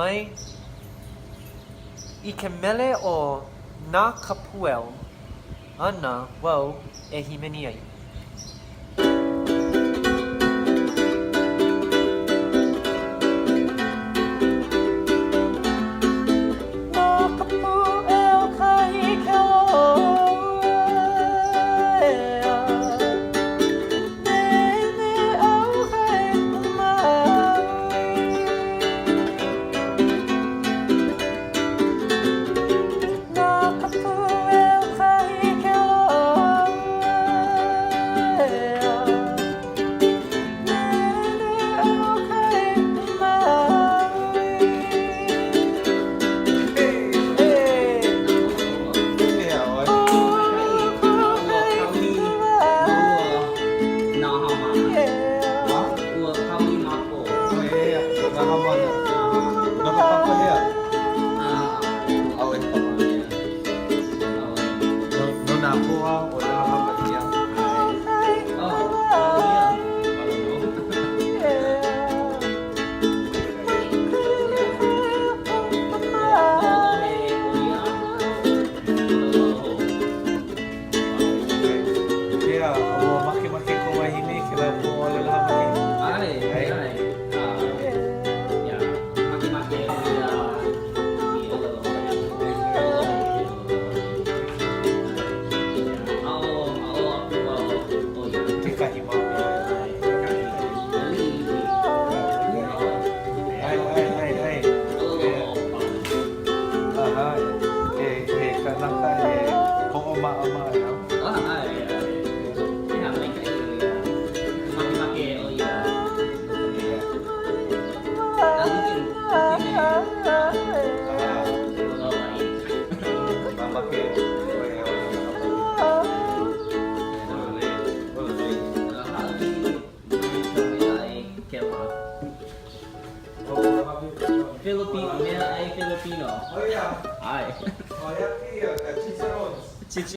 mai i ke mele ʻo Na Ka Pueo āna wau e hīmeni ai. No ka pueo kahi ke loea Nene ʻauhai Maui No ka pueo kahi ke loea Nene ʻauhai Maui Filipino, mea ʻai Filipino. ʻAe.